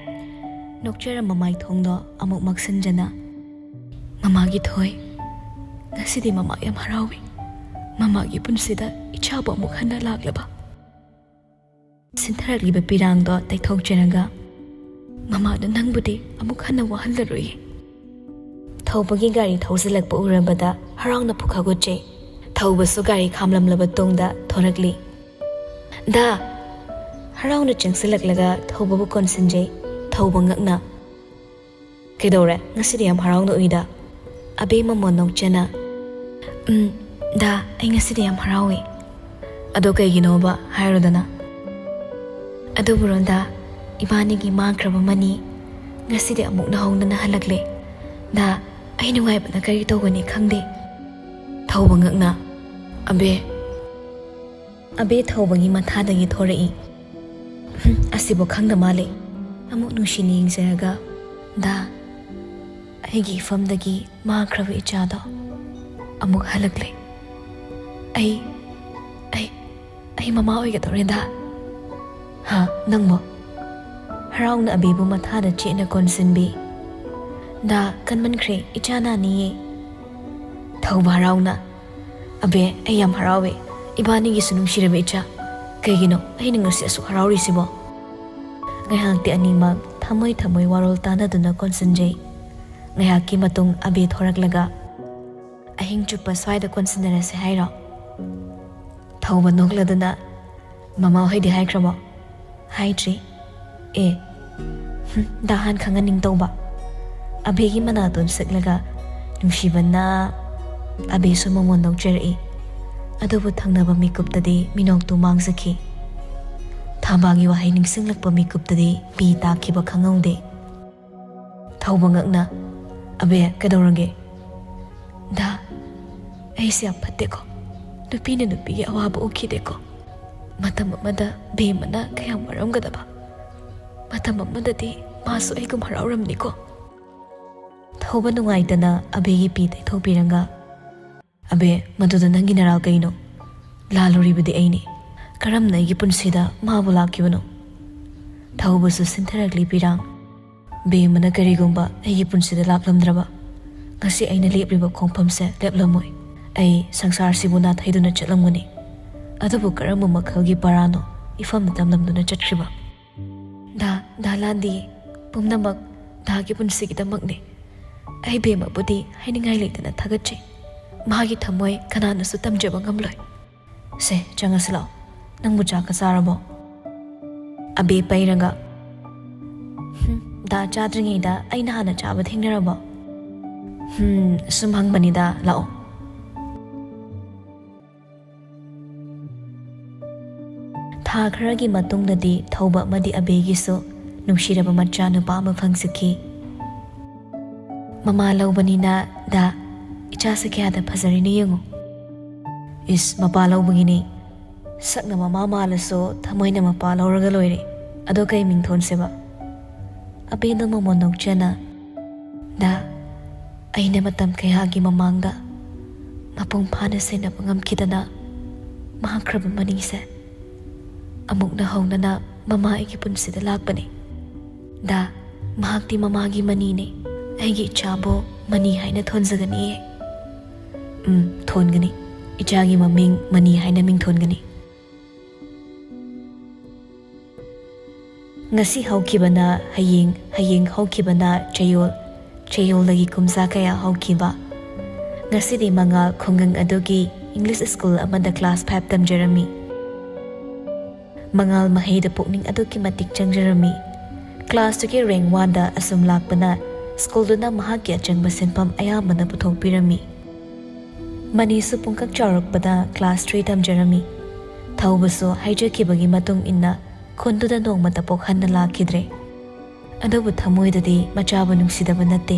ꯅꯣꯛꯆꯔꯝꯕ ꯃꯥꯏꯊꯣꯡꯗꯣ ꯑꯃꯨꯛ ꯃꯛꯁꯟꯖꯅ, "ꯃꯃꯥꯒꯤ ꯊꯣꯏ, ꯉꯁꯤꯗꯤ ꯃꯃꯥ ꯌꯥꯝ ꯍꯔꯥꯎꯏ꯫ ꯃꯃꯥꯒꯤ ꯄꯨꯟꯁꯤꯗ ꯏꯆꯥꯕꯨ ꯑꯃꯨꯛ ꯍꯟꯅ ꯂꯥꯛꯂꯕ꯫" ꯁꯤꯟꯊꯔꯛꯂꯤꯕ ꯄꯤꯔꯥꯡꯗꯣ ꯇꯩꯊꯣꯛꯆꯔꯒ, "ꯃꯃꯥꯗꯣ ꯅꯪꯕꯨꯗꯤ ꯑꯃꯨꯛ ꯍꯟꯅ ꯋꯥꯍꯜꯂꯔꯣꯏꯌꯦ꯫" ꯊꯧꯕꯒꯤ ꯒꯥꯔꯤ ꯊꯧꯖꯤꯜꯂꯛꯄ ꯎꯔꯕꯗ ꯍꯔꯥꯎꯅ ꯄꯨꯈꯥ ꯍꯨꯠꯆꯩ꯫ ꯊꯧꯕꯁꯨ ꯒꯥꯔꯤ ꯈꯥꯝꯂꯝꯂꯕ ꯇꯨꯡꯗ ꯊꯣꯔꯛꯂꯤ꯫ "ꯗꯥ!" ꯍꯔꯥꯎꯅ ꯆꯪꯁꯤꯜꯂꯛꯂꯒ ꯊꯧꯕꯕꯨ ꯀꯣꯟꯁꯤꯟꯖꯩ꯫ ꯊꯧꯕ ꯉꯛꯅ, "ꯀꯩꯗꯧꯔꯦ? ꯉꯁꯤꯗꯤ ꯌꯥꯝ ꯍꯔꯥꯎꯅ ꯎꯏꯗ?" ꯑꯕꯦ ꯃꯃꯣꯟ ꯅꯣꯛꯆꯅ, "ꯎꯝ, ꯗꯥ, ꯑꯩ ꯉꯁꯤꯗꯤ ꯌꯥꯝ ꯍꯔꯥꯎꯏ꯫" "ꯑꯗꯣ ꯀꯩꯒꯤꯅꯣꯕ? ꯍꯥꯏꯔꯣꯗꯅ꯫" "ꯑꯗꯨꯕꯨꯔꯣ ꯗꯥ, ꯏꯕꯥꯅꯤꯒꯤ ꯃꯥꯡꯈ꯭ꯔꯕ ꯃꯅꯤ ꯉꯁꯤꯗꯤ ꯑꯃꯨꯛ ꯅꯧꯍꯧꯅꯅ ꯍꯜꯂꯛꯂꯦ꯫ ꯗꯥ, ꯑꯩ ꯅꯨꯡꯉꯥꯏꯕꯅ ꯀꯔꯤ ꯇꯧꯒꯅꯤ ꯈꯪꯗꯦ꯫" ꯊꯧꯕ ꯉꯛꯅ, "ꯑꯕꯦ!" ꯑꯕꯦ ꯊꯧꯕꯒꯤ ꯃꯊꯥꯗꯒꯤ ꯊꯣꯔꯛꯏ꯫ "ꯍꯨꯝ, ꯑꯁꯤꯕꯨ ꯈꯪꯗ ꯃꯥꯜꯂꯦ꯫" ꯑꯃꯨꯛ ꯅꯨꯡꯁꯤꯅ ꯌꯦꯡꯖꯔꯒ, "ꯗꯥ, ꯑꯩꯒꯤ ꯏꯐꯝꯗꯒꯤ ꯃꯥꯡꯈ꯭ꯔꯕ ꯏꯆꯥꯗꯣ ꯑꯃꯨꯛ ꯍꯜꯂꯛꯂꯦ꯫ ꯑꯩ, ꯑꯩ, ꯑꯩ ꯃꯃꯥ ꯑꯣꯏꯒꯗꯧꯔꯦ, ꯗꯥ꯫" "ꯍꯥ, ꯅꯪꯕꯣ?" ꯍꯔꯥꯎꯅ ꯑꯕꯦꯕꯨ ꯃꯊꯥꯗ ꯆꯦꯠꯅ ꯀꯣꯟꯁꯤꯟꯕꯤ꯫ "ꯗꯥ, ꯀꯟꯃꯟꯈ꯭ꯔꯦ, ꯏꯆꯥ ꯅꯥꯅꯤꯌꯦ꯫" ꯊꯧꯕ ꯍꯔꯥꯎꯅ, ꯑꯕꯦ, ꯑꯩ ꯌꯥꯝ ꯍꯔꯥꯎꯋꯦ, ꯏꯕꯥꯅꯤꯒꯤꯁꯨ ꯅꯨꯡꯁꯤꯔꯕ ꯏꯆꯥ꯫ ꯀꯩꯒꯤꯅꯣ ꯑꯩꯅ ꯉꯁꯤ ꯑꯁꯨꯛ ꯍꯔꯥꯎꯔꯤꯁꯤꯕꯣ? ꯉꯥꯏꯍꯥꯛꯇꯤ ꯑꯅꯤꯃꯛ ꯊꯃꯣꯏ ꯊꯃꯣꯏ ꯋꯥꯔꯣꯜ ꯇꯥꯟꯅꯗꯨꯅ ꯀꯣꯟꯁꯤꯟꯖꯩ꯫ ꯉꯥꯏꯍꯥꯛꯀꯤ ꯃꯇꯨꯡ ꯑꯕꯦ ꯊꯣꯔꯛꯂꯒ, "ꯑꯍꯤꯡ ꯆꯨꯞꯄ ꯁ꯭ꯋꯥꯏꯗ ꯀꯣꯟꯁꯤꯟꯅꯔꯁꯦ ꯍꯥꯏꯔꯣ?" ꯊꯧꯕ ꯅꯣꯛꯂꯗꯨꯅ, "ꯃꯃꯥ ꯍꯣꯏꯗꯤ ꯍꯥꯏꯈ꯭ꯔꯕꯣ?" "ꯍꯥꯏꯗ꯭ꯔꯤ꯫ ꯑꯦ, ꯍꯨꯝ, ꯗꯥꯍꯥꯟ ꯈꯪꯍꯟꯅꯤꯡ ꯇꯧꯕ꯫" ꯑꯕꯦꯒꯤ ꯃꯅꯥꯇꯣꯟ ꯁꯤꯛꯂꯒ ꯅꯨꯡꯁꯤꯕꯅ ꯑꯕꯦꯁꯨ ꯃꯃꯣꯟ ꯅꯣꯛꯆꯔꯛꯏ꯫ ꯑꯗꯨꯕꯨ ꯊꯪꯅꯕ ꯃꯤꯀꯨꯞꯇꯗꯤ ꯃꯤꯅꯣꯛꯇꯨ ꯃꯥꯡꯖꯈꯤ꯫ ꯊꯥꯕꯥꯒꯤ ꯋꯥꯍꯩ ꯅꯤꯡꯁꯤꯡꯂꯛꯄ ꯃꯤꯀꯨꯞꯇꯗꯤ ꯄꯤ ꯇꯥꯈꯤꯕ ꯈꯪꯍꯧꯗꯦ꯫ ꯊꯧꯕ ꯉꯛꯅ, "ꯑꯕꯦ, ꯀꯩꯗꯧꯔꯒꯦ?" "ꯗꯥ, ꯑꯩꯁꯦ ꯌꯥꯝ ꯐꯠꯇꯦꯀꯣ꯫ ꯅꯨꯄꯤꯅ ꯅꯨꯄꯤꯒꯤ ꯑꯋꯥꯕ ꯎꯈꯤꯗꯦꯀꯣ꯫ ꯃꯇꯝ ꯑꯃꯗ ꯕꯦꯝꯃꯅ ꯀꯌꯥꯝ ꯋꯥꯔꯝꯒꯗꯕ꯫ ꯃꯇꯝ ꯑꯃꯗꯗꯤ ꯃꯥꯁꯨ ꯑꯩꯒꯨꯝ ꯍꯔꯥꯎꯔꯝꯅꯤꯀꯣ꯫" ꯊꯧꯕ ꯅꯨꯡꯉꯥꯏꯇꯅ ꯑꯕꯦꯒꯤ ꯄꯤ ꯇꯩꯊꯣꯛꯄꯤꯔꯒ, "ꯑꯕꯦ, ꯃꯗꯨꯗ ꯅꯪꯒꯤ ꯅꯔꯥꯜ ꯀꯩꯅꯣ? ꯂꯥꯜꯂꯨꯔꯤꯕꯗꯤ ꯑꯩꯅꯤ꯫ ꯀꯔꯝꯅ ꯑꯩꯒꯤ ꯄꯨꯟꯁꯤꯗ ꯃꯥꯕꯨ ꯂꯥꯛꯈꯤꯕꯅꯣ?" ꯊꯧꯕꯁꯨ ꯁꯤꯟꯊꯔꯛꯂꯤ ꯄꯤꯔꯥꯡ꯫ "ꯕꯦꯝꯃꯅ ꯀꯔꯤꯒꯨꯝꯕ ꯑꯩꯒꯤ ꯄꯨꯟꯁꯤꯗ ꯂꯥꯛꯂꯝꯗ꯭ꯔꯕ, ꯉꯁꯤ ꯑꯩꯅ ꯂꯦꯞꯂꯤꯕ ꯈꯣꯡꯐꯝꯁꯦ ꯂꯦꯞꯂꯝꯃꯣꯏ꯫ ꯑꯩ ꯁꯪꯁꯥꯔꯁꯤꯕꯨ ꯅꯥꯊꯩꯗꯨꯅ ꯆꯠꯂꯝꯒꯅꯤ꯫ ꯑꯗꯨꯕꯨ ꯀꯔꯝꯕ ꯃꯈꯜꯒꯤ ꯄꯔꯥꯅꯣ ꯏꯐꯝꯗ ꯇꯝꯂꯝꯗꯨꯅ ꯆꯠꯈ꯭ꯔꯤꯕ?" "ꯗꯥ, ꯗꯥ ꯂꯥꯟꯗꯤ, ꯄꯨꯝꯅꯃꯛ ꯗꯥꯒꯤ ꯄꯨꯟꯁꯤꯒꯤꯗꯃꯛꯅꯤ꯫ ꯑꯩ ꯕꯦꯝꯃꯕꯨꯗꯤ ꯍꯥꯏꯅꯤꯡꯉꯥꯏ ꯂꯩꯇꯅ ꯊꯥꯒꯠꯆꯩ꯫ ꯃꯥꯒꯤ ꯊꯃꯣꯏ ꯀꯅꯥꯅꯁꯨ ꯇꯝꯖꯕ ꯉꯝꯂꯣꯏ꯫ ꯁꯦ, ꯆꯪꯉꯁꯤ ꯂꯥꯛꯑꯣ꯫ ꯅꯪꯕꯨ ꯆꯥꯛꯀ ꯆꯥꯔꯕꯣ?" ꯑꯕꯦ ꯄꯩꯔꯒ, "ꯍꯨꯝ, ꯗꯥ ꯆꯥꯗ꯭ꯔꯤꯉꯩꯗ ꯑꯩꯅ ꯍꯥꯟꯅ ꯆꯥꯕ ꯊꯦꯡꯅꯔꯕꯣ?" "ꯍꯨꯝ, ꯁꯨꯝ ꯍꯪꯕꯅꯤꯗ, ꯂꯥꯛꯑꯣ꯫" ꯊꯥ ꯈꯔꯒꯤ ꯃꯇꯨꯡꯗꯗꯤ ꯊꯧꯕ ꯑꯃꯗꯤ ꯑꯕꯦꯒꯤꯁꯨ ꯅꯨꯡꯁꯤꯔꯕ ꯃꯆꯥ ꯅꯨꯄꯥ ꯑꯃ ꯐꯪꯖꯈꯤ꯫ "ꯃꯃꯥ ꯂꯧꯕꯅꯤꯅ, ꯗꯥ, ꯏꯆꯥꯁꯦ ꯀꯌꯥꯗ ꯐꯖꯔꯤꯅꯣ ꯌꯦꯡꯉꯨ꯫" "ꯏꯁ, ꯃꯄꯥ ꯂꯧꯕꯒꯤꯅꯤ꯫ ꯁꯛꯅ ꯃꯃꯥ ꯃꯥꯜꯂꯁꯨ ꯊꯃꯣꯏꯅ ꯃꯄꯥ ꯂꯧꯔꯒ ꯂꯣꯏꯔꯦ꯫ ꯑꯗꯣ ꯀꯩ ꯃꯤꯡ ꯊꯣꯟꯁꯦꯕ?" ꯑꯕꯦꯗꯣ ꯃꯃꯣꯟ ꯅꯣꯛꯆꯅ, "ꯗꯥ, ꯑꯩꯅ ꯃꯇꯝ ꯀꯌꯥꯒꯤ ꯃꯃꯥꯡꯗ ꯃꯄꯨꯡ ꯐꯥꯅ ꯁꯦꯟꯅꯕ ꯉꯝꯈꯤꯗꯅ ꯃꯥꯡꯈ꯭ꯔꯕ ꯃꯅꯤꯁꯦ ꯑꯃꯨꯛꯅ ꯍꯧꯅꯅ ꯃꯃꯥ ꯑꯩꯒꯤ ꯄꯨꯟꯁꯤꯗ ꯂꯥꯛꯄꯅꯤ꯫ ꯗꯥ, ꯃꯍꯥꯛꯇꯤ ꯃꯃꯥꯒꯤ ꯃꯅꯤꯅꯤ꯫ ꯑꯩꯒꯤ ꯏꯆꯥꯕꯨ ꯃꯅꯤ ꯍꯥꯏꯅ ꯊꯣꯟꯖꯒꯅꯤꯌꯦ꯫" "ꯎꯝ, ꯊꯣꯟꯒꯅꯤ꯫ ꯏꯆꯥꯒꯤ ꯃꯃꯤꯡ ꯃꯅꯤ ꯍꯥꯏꯅ ꯃꯤꯡꯊꯣꯟꯒꯅꯤ꯫ ꯉꯁꯤ ꯍꯧꯈꯤꯕꯅ ꯍꯌꯦꯡ, ꯍꯌꯦꯡ ꯍꯧꯈꯤꯕꯅ ꯆꯌꯣꯜ, ꯆꯌꯣꯜꯗꯒꯤ ꯀꯨꯝꯖꯥ ꯀꯌꯥ ꯍꯧꯈꯤꯕ꯫ ꯉꯁꯤꯗꯤ ꯃꯉꯥꯜ ꯈꯨꯡꯒꯪ ꯑꯗꯨꯒꯤ ꯏꯪꯂꯤꯁ ꯁ꯭ꯀꯨꯜ ꯑꯃꯗ ꯀ꯭ꯂꯥꯁ ꯐꯥꯏꯚ ꯇꯝꯖꯔꯝꯃꯤ꯫ ꯃꯉꯥꯜ ꯃꯍꯩꯗ ꯄꯨꯛꯅꯤꯡ ꯑꯗꯨꯛꯀꯤ ꯃꯇꯤꯛ ꯆꯪꯖꯔꯝꯃꯤ꯫ ꯀ꯭ꯂꯥꯁꯇꯨꯒꯤ ꯔꯦꯡ ꯋꯥꯟꯗ ꯑꯁꯨꯝ ꯂꯥꯛꯄꯅ ꯁ꯭ꯀꯨꯜꯗꯨꯅ ꯃꯍꯥꯛꯀꯤ ꯑꯆꯪꯕ ꯁꯤꯟꯐꯝ ꯑꯌꯥꯝꯕꯅ ꯄꯨꯊꯣꯛꯄꯤꯔꯝꯃꯤ꯫ ꯃꯅꯤꯁꯨ ꯄꯨꯡꯀꯛ ꯆꯥꯎꯔꯛꯄꯗ ꯀ꯭ꯂꯥꯁ ꯊ꯭ꯔꯤ ꯇꯝꯖꯔꯝꯃꯤ꯫ ꯊꯧꯕꯁꯨ ꯍꯥꯏꯖꯈꯤꯕꯒꯤ ꯃꯇꯨꯡ ꯏꯟꯅ ꯈꯨꯟꯗꯨꯗ ꯅꯣꯡꯃꯇ ꯄꯣꯛꯍꯟꯅ ꯂꯥꯛꯈꯤꯗ꯭ꯔꯦ꯫ ꯑꯗꯨꯕꯨ ꯊꯃꯣꯏꯗꯗꯤ ꯃꯆꯥꯕꯨ ꯅꯨꯡꯁꯤꯗꯕ ꯅꯠꯇꯦ꯫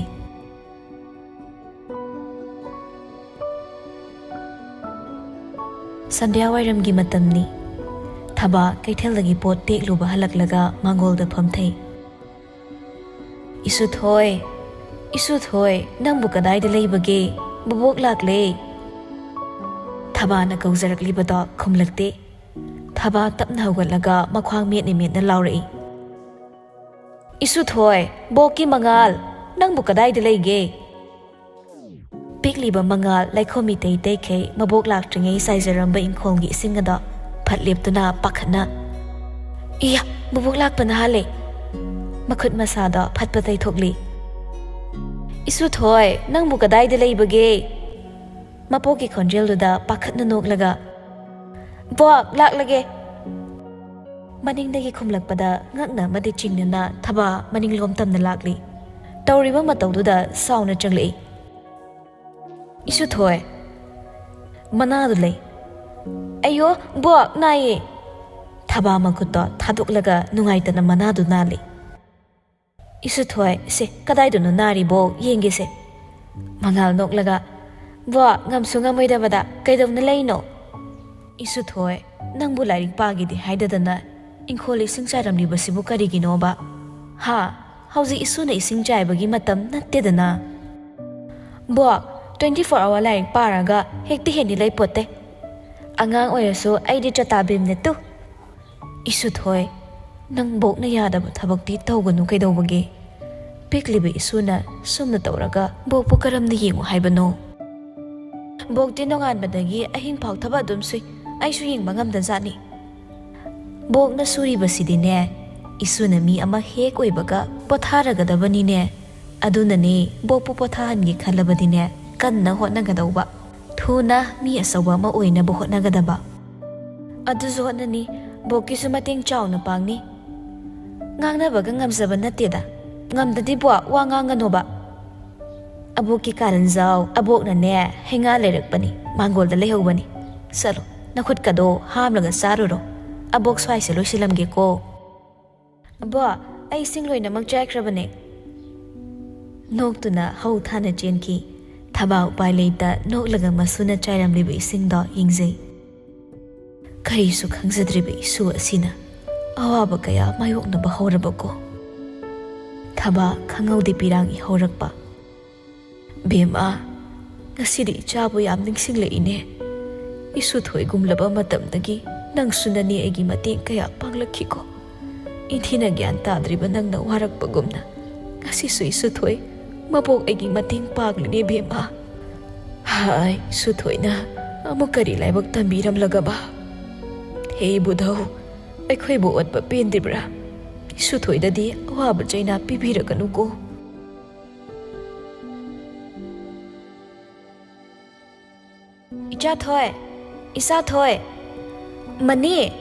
ꯁꯟꯙ꯭ꯌꯥ ꯋꯥꯏꯔꯝꯒꯤ ꯃꯇꯝꯅꯤ꯫ ꯊꯕꯥ ꯀꯩꯊꯦꯜꯗꯒꯤ ꯄꯣꯠ ꯇꯦꯛꯂꯨꯕ ꯍꯜꯂꯛꯂꯒ ꯃꯥꯡꯒꯣꯜꯗ ꯐꯝꯊꯩ꯫ "ꯏꯁꯨꯊꯣꯏ, ꯏꯁꯨꯊꯣꯏ, ꯅꯪꯕꯨ ꯀꯗꯥꯏꯗ ꯂꯩꯕꯒꯦ? ꯕꯣꯕꯣꯛ ꯂꯥꯛꯂꯦ!" ꯊꯕꯥꯅ ꯀꯧꯖꯔꯛꯂꯤꯕꯗꯣ ꯈꯨꯝꯂꯛꯇꯦ꯫ ꯊꯕꯥ ꯇꯞꯅ ꯍꯧꯒꯠꯂꯒ ꯃꯈ꯭ꯋꯥꯡ ꯃꯦꯠꯅ ꯃꯦꯠꯅ ꯂꯥꯎꯔꯛꯏ, "ꯏꯁꯨꯊꯣꯏ, ꯕꯣꯛꯀꯤ ꯃꯉꯥꯜ, ꯅꯪꯕꯨ ꯀꯗꯥꯏꯗ ꯂꯩꯒꯦ?" ꯄꯤꯛꯂꯤꯕ ꯃꯉꯥꯜ ꯂꯩꯈꯣꯝ ꯏꯇꯩ ꯇꯩꯈꯩ ꯃꯕꯣꯛ ꯂꯥꯛꯇ꯭ꯔꯤꯉꯩ ꯆꯥꯏꯖꯔꯝꯕ ꯏꯪꯈꯣꯜꯒꯤ ꯏꯁꯤꯡ ꯑꯗꯣ ꯐꯠ ꯂꯦꯞꯇꯨꯅ ꯄꯥꯈꯠꯅ, "ꯏꯌꯥ, ꯃꯕꯣꯛ ꯂꯥꯛꯄꯅ ꯍꯥꯜꯂꯦ!" ꯃꯈꯨꯠ ꯃꯁꯥꯗꯣ ꯐꯠꯄ ꯇꯩꯊꯣꯛꯂꯤ꯫ "ꯏꯁꯨꯊꯣꯏ, ꯅꯪꯕꯨ ꯀꯗꯥꯏꯗ ꯂꯩꯕꯒꯦ?" ꯃꯄꯣꯛꯀꯤ ꯈꯣꯟꯖꯦꯜꯗꯨꯗ ꯄꯥꯈꯠꯅ ꯅꯣꯛꯂꯒ, "ꯕꯣꯛ, ꯂꯥꯛꯂꯒꯦ!" ꯃꯅꯤꯡꯗꯒꯤ ꯈꯨꯝꯂꯛꯄꯗ ꯉꯛꯅ ꯑꯃꯗꯤ ꯆꯤꯡꯅꯅ ꯊꯕꯥ ꯃꯅꯤꯡꯂꯣꯝ ꯇꯝꯅ ꯂꯥꯛꯂꯤ꯫ ꯇꯧꯔꯤꯕ ꯃꯇꯧꯗꯨꯗ ꯁꯥꯎꯅ ꯆꯪꯂꯛꯏ꯫ "ꯏꯁꯨꯊꯣꯏ, ꯃꯅꯥꯗꯨ ꯂꯩ!" "ꯑꯌꯣ, ꯕꯣꯛ, ꯅꯥꯏꯌꯦ!" ꯊꯕꯥ ꯃꯈꯨꯠꯇꯣ ꯊꯥꯗꯣꯛꯂꯒ ꯅꯨꯡꯉꯥꯏꯇꯅ ꯃꯅꯥꯗꯨ ꯅꯥꯜꯂꯤ꯫ "ꯏꯁꯨꯊꯣꯏ, ꯁꯦ, ꯀꯗꯥꯏꯗꯅꯣ ꯅꯥꯔꯤꯕꯣ? ꯌꯦꯡꯒꯦꯁꯦ꯫" ꯃꯉꯥꯜ ꯅꯣꯛꯂꯒ, "ꯕꯣꯛ, ꯉꯝꯁꯨ ꯉꯝꯃꯣꯏꯗꯕꯗ ꯀꯩꯗꯧꯅ ꯂꯩꯅꯣ?" "ꯏꯁꯨꯊꯣꯏ, ꯅꯪꯕꯨ ꯂꯥꯏꯔꯤꯛ ꯄꯥꯒꯦꯗꯤ ꯍꯥꯏꯗꯗꯅ ꯏꯪꯈꯣꯜ ꯏꯁꯤꯡ ꯆꯥꯏꯔꯝꯂꯤꯕꯁꯤꯕꯨ ꯀꯔꯤꯒꯤꯅꯣꯕ? ꯍꯥ? ꯍꯧꯖꯤꯛ ꯏꯁꯨꯅ ꯏꯁꯤꯡ ꯆꯥꯏꯕꯒꯤ ꯃꯇꯝ ꯅꯠꯇꯦꯗꯅ꯫" "ꯕꯣꯛ, twenty four hour ꯂꯥꯏꯔꯤꯛ ꯄꯥꯔꯒ ꯍꯦꯛꯇ ꯍꯦꯟꯅꯤ ꯂꯩꯄꯣꯠꯇꯦ꯫ ꯑꯉꯥꯡ ꯑꯣꯏꯔꯁꯨ ꯑꯩꯗꯤ ꯆꯇꯥ ꯚꯤꯝꯅꯦ ꯇꯨ!" "ꯏꯁꯨꯊꯣꯏ, ꯅꯪ ꯕꯣꯛꯅ ꯌꯥꯗꯕ ꯊꯕꯛꯇꯤ ꯇꯧꯒꯅꯨ ꯀꯩꯗꯧꯕꯒꯦ? ꯄꯤꯛꯂꯤꯕ ꯏꯁꯨꯅ ꯁꯨꯝꯅ ꯇꯧꯔꯒ ꯕꯣꯛꯄꯨ ꯀꯔꯝꯅ ꯌꯦꯡꯉꯨ ꯍꯥꯏꯕꯅꯣ?" ꯕꯣꯛꯇꯤ ꯅꯣꯡꯉꯥꯟꯕꯗꯒꯤ ꯑꯍꯤꯡ ꯐꯥꯎ ꯊꯕꯛ ꯑꯗꯨꯝ ꯁꯨꯏ꯫ ꯑꯩꯁꯨ ꯌꯦꯡꯕ ꯉꯝꯗꯖꯥꯠꯅꯤ꯫ ꯕꯣꯛꯅ ꯁꯨꯔꯤꯕꯁꯤꯗꯤꯅꯦ, ꯏꯁꯨꯅ ꯃꯤ ꯑꯃ ꯍꯦꯛ ꯑꯣꯏꯕꯒ ꯄꯣꯊꯥꯔꯒꯗꯕꯅꯤꯅꯦ꯫ ꯑꯗꯨꯅꯅꯦ, ꯕꯣꯛꯄꯨ ꯄꯣꯊꯥꯍꯟꯒꯦ ꯈꯜꯂꯕꯗꯤꯅꯦ, ꯀꯟꯅ ꯍꯣꯠꯅꯒꯗꯧꯕ꯫ ꯊꯨꯅ ꯃꯤ ꯑꯆꯧꯕ ꯑꯃ ꯑꯣꯏꯅꯕ ꯍꯣꯠꯅꯒꯗꯕ꯫ ꯑꯗꯨꯁꯨ ꯍꯣꯠꯅꯅꯤ꯫ ꯕꯣꯛꯀꯤꯁꯨ ꯃꯇꯦꯡ ꯆꯥꯎꯅ ꯄꯥꯡꯅꯤ꯫ ꯉꯥꯡꯅꯕꯒ ꯉꯝꯖꯕ ꯅꯠꯇꯦꯗ꯫ ꯉꯝꯗꯗꯤ ꯕꯣꯛ, ꯋꯥ ꯉꯥꯡꯒꯅꯣꯕ꯫ ꯑꯕꯣꯛꯀꯤ ꯀꯥꯔꯟꯖꯥꯎ, ꯑꯕꯣꯛꯅꯅꯦ, ꯍꯩꯉꯥ ꯂꯩꯔꯛꯄꯅꯤ, ꯃꯥꯡꯒꯣꯜꯗ ꯂꯩꯍꯧꯕꯅꯤ꯫ ꯆꯠꯂꯣ, ꯅꯈꯨꯠꯀꯗꯣ ꯍꯥꯝꯂꯒ ꯆꯥꯔꯨꯔꯣ꯫ ꯑꯕꯣꯛ ꯁ꯭ꯋꯥꯏꯁꯦ ꯂꯣꯏꯁꯤꯜꯂꯝꯒꯦꯀꯣ꯫ ꯑꯕꯣꯛ, ꯑꯩ ꯏꯁꯤꯡ ꯂꯣꯏꯅꯃꯛ ꯆꯥꯏꯈ꯭ꯔꯕꯅꯦ꯫ ꯅꯣꯛꯇꯨꯅ ꯍꯧ ꯊꯥꯅ ꯆꯦꯟꯈꯤ꯫ ꯊꯕꯥ ꯎꯄꯥꯏ ꯂꯩꯇ ꯅꯣꯛꯂꯒ ꯃꯁꯨꯅ ꯆꯥꯏꯔꯝꯂꯤꯕ ꯏꯁꯤꯡꯗꯣ ꯌꯦꯡꯖꯩ꯫ ꯀꯔꯤꯁꯨ ꯈꯪꯖꯗ꯭ꯔꯤꯕ ꯏꯁꯨ ꯑꯁꯤꯅ ꯑꯋꯥꯕ ꯀꯌꯥ ꯃꯥꯌꯣꯛꯅꯕ ꯍꯧꯔꯕꯀꯣ꯫ ꯊꯕꯥ ꯈꯪꯍꯧꯗꯦ ꯄꯤꯔꯥꯡ ꯏꯍꯧꯔꯛꯄ꯫ ꯕꯦꯝꯃ, ꯉꯁꯤꯗꯤ ꯏꯆꯥꯕꯨ ꯌꯥꯝ ꯅꯤꯡꯁꯤꯡꯂꯛꯏꯅꯦ꯫ ꯏꯁꯨ ꯊꯣꯏꯒꯨꯝꯂꯕ ꯃꯇꯝꯗꯒꯤ ꯅꯪꯁꯨ ꯅꯅꯦ ꯑꯩꯒꯤ ꯃꯇꯦꯡ ꯀꯌꯥ ꯄꯥꯡꯂꯛꯈꯤꯀꯣ꯫ ꯏꯟꯊꯤꯅ ꯒ꯭ꯌꯥꯟ ꯇꯥꯗ꯭ꯔꯤꯕ ꯅꯪꯅ ꯋꯥꯔꯛꯄꯒꯨꯝꯅ ꯉꯁꯤꯁꯨ ꯏꯁꯨ ꯊꯣꯏ ꯃꯕꯣꯛ ꯑꯩꯒꯤ ꯃꯇꯦꯡ ꯄꯥꯡꯂꯤꯅꯦ ꯕꯦꯝꯃ꯫ ꯍꯥꯏ, ꯏꯁꯨ ꯊꯣꯏꯅ ꯑꯃꯨꯛ ꯀꯔꯤ ꯂꯥꯏꯕꯛ ꯇꯝꯕꯤꯔꯝꯂꯒꯕ? ꯍꯦ ꯏꯕꯨꯙꯧ, ꯑꯩꯈꯣꯏꯕꯨ ꯑꯣꯠꯄ ꯄꯦꯟꯗ꯭ꯔꯤꯕ꯭ꯔꯥ? ꯏꯁꯨ ꯊꯣꯏꯗꯗꯤ ꯑꯋꯥꯕ ꯆꯩꯅꯥ ꯄꯤꯕꯤꯔꯒꯅꯨꯀꯣ꯫ ꯏꯆꯥ ꯊꯣꯏ, ꯏꯆꯥ ꯊꯣꯏ, ꯃꯅꯤ꯫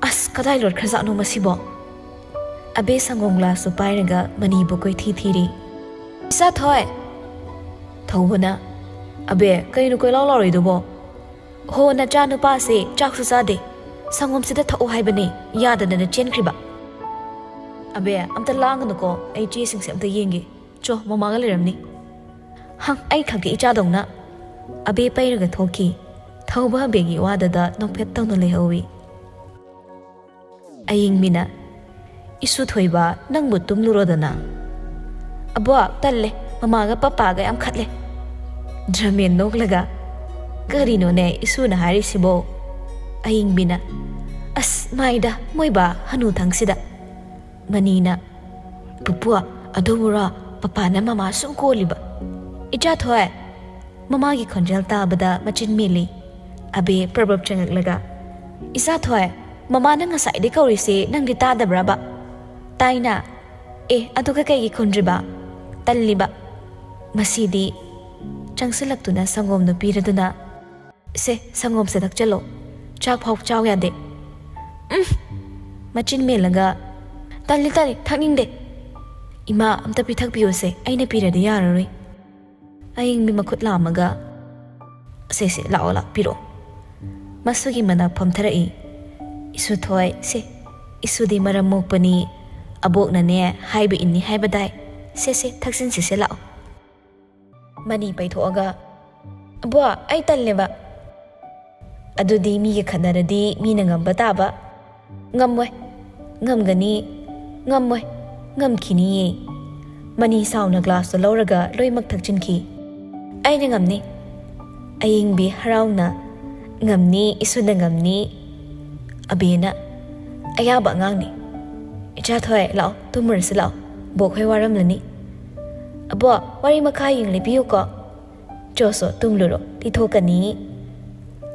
ꯑꯁ, ꯀꯗꯥꯏ ꯂꯣꯠꯈ꯭ꯔꯖꯥꯠꯅꯣ ꯃꯁꯤꯕꯣ? ꯑꯕꯦ ꯁꯪꯒꯣꯝ ꯒ꯭ꯂꯥꯁꯇꯨ ꯄꯥꯏꯔꯒ ꯃꯅꯤꯕꯨ ꯀꯣꯏꯊꯤ ꯊꯤꯔꯤ꯫ ꯏꯆꯥ ꯊꯣꯏ! ꯊꯧꯕꯅ, "ꯑꯕꯦ, ꯀꯩꯅꯣ ꯀꯣꯏꯂꯥꯎ ꯂꯥꯎꯔꯤꯗꯨꯕꯣ?" "ꯍꯣ, ꯅꯆꯥ ꯅꯨꯄꯥꯁꯦ ꯆꯥꯛꯁꯨ ꯆꯥꯗꯦ, ꯁꯪꯒꯣꯝꯁꯤꯗ ꯊꯛꯑꯣ ꯍꯥꯏꯕꯅꯦ, ꯌꯥꯗꯗꯅ ꯆꯦꯟꯈ꯭ꯔꯤꯕ꯫" "ꯑꯕꯦ, ꯑꯝꯇ ꯂꯥꯡꯒꯅꯨꯀꯣ, ꯑꯩ ꯆꯦꯁꯤꯡꯁꯦ ꯑꯝꯇ ꯌꯦꯡꯒꯦ꯫ ꯆꯣ, ꯃꯃꯥꯒ ꯂꯩꯔꯝꯅꯤ꯫ ꯍꯪ, ꯑꯩ ꯈꯪꯗꯦ ꯏꯆꯥꯗꯧꯅ꯫" ꯑꯕꯦ ꯄꯩꯔꯒ ꯊꯣꯛꯈꯤ꯫ ꯊꯧꯕ ꯑꯕꯦꯒꯤ ꯋꯥꯗꯗ ꯅꯣꯛꯐꯦꯠ ꯇꯧꯅ ꯂꯩꯍꯧꯏ꯫ ꯑꯌꯤꯡꯕꯤꯅ, "ꯏꯁꯨ ꯊꯣꯏꯕ, ꯅꯪꯕꯨ ꯇꯨꯝꯂꯨꯔꯣꯗꯅ꯫" "ꯑꯕꯣꯛ, ꯇꯜꯂꯦ, ꯃꯃꯥꯒ ꯄꯄꯥꯒ ꯌꯥꯝ ꯈꯠꯂꯦ꯫" ꯗ꯭ꯔꯃꯦꯟ ꯅꯣꯛꯂꯒ, "ꯀꯔꯤꯅꯣꯅꯦ ꯏꯁꯨꯅ ꯍꯥꯏꯔꯤꯁꯤꯕꯣ?" ꯑꯌꯤꯡꯕꯤꯅ, "ꯑꯁ, ꯃꯥꯏꯗ, ꯃꯣꯏꯕꯥ ꯍꯅꯨ ꯊꯪꯁꯤꯗ꯫" ꯃꯅꯤꯅ, "ꯄꯨꯄꯨ, ꯑꯗꯨꯕꯨꯔꯣ ꯄꯄꯥꯅ ꯃꯃꯥ ꯁꯨꯝ ꯀꯣꯜꯂꯤꯕ?" "ꯏꯆꯥ ꯊꯣꯏ, ꯃꯃꯥꯒꯤ ꯈꯣꯟꯖꯦꯜ ꯇꯥꯕꯗ ꯃꯆꯤꯟ ꯃꯦꯜꯂꯤ꯫ ꯑꯕꯦ ꯄ꯭ꯔꯕꯞ ꯆꯪꯂꯛꯂꯒ, "ꯏꯆꯥꯊꯣꯏ, ꯃꯃꯥꯅ ꯉꯁꯥꯏꯗꯩ ꯀꯧꯔꯤꯁꯦ ꯅꯪꯗꯤ ꯇꯥꯗꯕ꯭ꯔꯕ?" "ꯇꯥꯏꯅ꯫ ꯑꯦ, ꯑꯗꯨꯒ ꯀꯩꯒꯤ ꯈꯨꯝꯗ꯭ꯔꯤꯕ?" "ꯇꯜꯂꯤꯕ꯫" ꯃꯁꯤꯗꯤ ꯆꯪꯁꯤꯜꯂꯛꯇꯨꯅ ꯁꯪꯒꯣꯝꯗꯨ ꯄꯤꯔꯗꯨꯅ, "ꯁꯦ, ꯁꯪꯒꯣꯝꯁꯦ ꯊꯛꯆꯜꯂꯣ꯫ ꯆꯥꯛ ꯐꯥꯎ ꯆꯥꯎ ꯌꯥꯗꯦ꯫" "ꯎꯝ꯫" ꯃꯆꯤꯟ ꯃꯦꯜꯂꯒ, "ꯇꯜꯂꯤ, ꯇꯜꯂꯤ, ꯊꯛꯅꯤꯡꯗꯦ꯫" "ꯏꯃꯥ, ꯑꯝꯇ ꯄꯤꯊꯛꯄꯤꯌꯨꯁꯦ, ꯑꯩꯅ ꯄꯤꯔꯗꯤ ꯌꯥꯔꯔꯣꯏ꯫" ꯑꯌꯤꯡꯕꯤ ꯃꯈꯨꯠ ꯂꯥꯝꯃꯒ, "ꯁꯦ, ꯁꯦ, ꯂꯥꯛꯑꯣ, ꯂꯥꯛꯑꯣ, ꯄꯤꯔꯛꯑꯣ꯫" ꯃꯁꯨꯒꯤ ꯃꯅꯥꯛ ꯐꯝꯊꯔꯛꯏ꯫ "ꯏꯁꯨꯊꯣꯏ, ꯁꯦ, ꯏꯁꯨꯗꯤ ꯃꯔꯝ ꯃꯣꯛꯄꯅꯤ꯫ ꯑꯕꯣꯛꯅꯅꯦ ꯍꯥꯏꯕ ꯏꯟꯅꯤ ꯍꯥꯏꯕꯗꯥꯏ꯫ ꯁꯦ, ꯁꯦ, ꯊꯛꯆꯤꯟꯁꯤꯁꯦ, ꯂꯥꯛꯑꯣ꯫" ꯃꯅꯤ ꯄꯩꯊꯣꯛꯑꯒ, "ꯑꯕꯣꯛ, ꯑꯩ ꯇꯜꯂꯦꯕ꯫" "ꯑꯗꯨꯗꯤ ꯃꯤꯒ ꯈꯠꯅꯔꯗꯤ ꯃꯤꯅ ꯉꯝꯕ ꯇꯥꯕ꯫" "ꯉꯝꯃꯣꯏ꯫" "ꯉꯝꯒꯅꯤ꯫" "ꯉꯝꯃꯣꯏ꯫" "ꯉꯝꯈꯤꯅꯤꯌꯦ꯫" ꯃꯅꯤ ꯁꯥꯎꯅ ꯒ꯭ꯂꯥꯁꯇꯣ ꯂꯧꯔꯒ ꯂꯣꯏꯃꯛ ꯊꯛꯆꯤꯟꯈꯤ꯫ "ꯑꯩꯅ ꯉꯝꯅꯤ꯫" ꯑꯌꯤꯡꯕꯤ ꯍꯔꯥꯎꯅ, "ꯉꯝꯅꯤ, ꯏꯁꯨꯅ ꯉꯝꯅꯤ꯫" ꯑꯕꯦꯅ, "ꯑꯌꯥꯕ ꯑꯉꯥꯡꯅꯤ꯫ ꯏꯆꯥꯊꯣꯏ, ꯂꯥꯛꯑꯣ, ꯇꯨꯝꯃꯨꯔꯁꯤ ꯂꯥꯛꯑꯣ꯫ ꯕꯣꯛ ꯍꯣꯏ ꯋꯥꯔꯝꯂꯅꯤ꯫" "ꯑꯕꯣꯛ, ꯋꯥꯔꯤ ꯃꯈꯥ ꯍꯌꯦꯡ ꯂꯤꯕꯤꯌꯨꯀꯣ꯫" "ꯆꯣ ꯆꯣ, ꯇꯨꯝꯂꯨꯔꯣ, ꯂꯤꯊꯣꯛꯀꯅꯤ꯫"